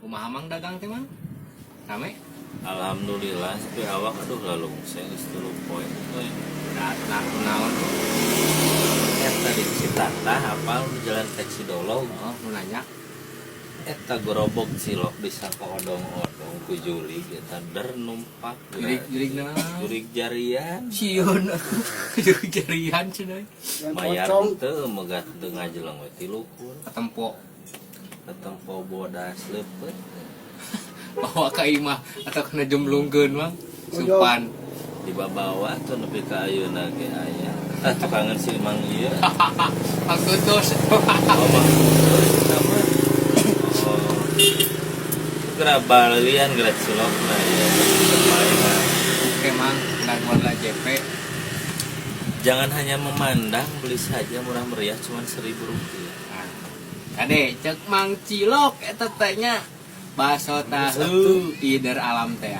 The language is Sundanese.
Kumaha, Mang, dagang teh, Mang? Rame? Alhamdulillah, tapi awak aduh lalungseng geus 3 poe euy. Nah, nah, naon? Eta di Citatah, apal di jalan ke Cidolog? Oh, mau nanya. Eta gerobok cilok disangka odong-odong ku jurig eta der numpak. Jurig, jurig naon? Jurig jarian. Sieun aku. Jurig jarian cenah. Yang Mayar pocong. Teu megat teu ngajeleng we 3 kun. Ketempo. Ketempo bodas leupeut. Bawa ka imah atau kena jemblungkeun, Mang. Supan. Dibawa tuh nepi ka ayeuna ge aya. Ah, tukangan si Mang ieu. Mang Tutus. Oh, Mang Tutus eta mah. Oh. Geura balian geura cilokna ya. Mainan. Oke, Mang, gangguan lah JP. Jangan hanya memandang, beli saja, murah meriah, cuma Rp1.000. Nah, kade cek Mang Cilok eta teh nya, bakso tahu ider alam teh.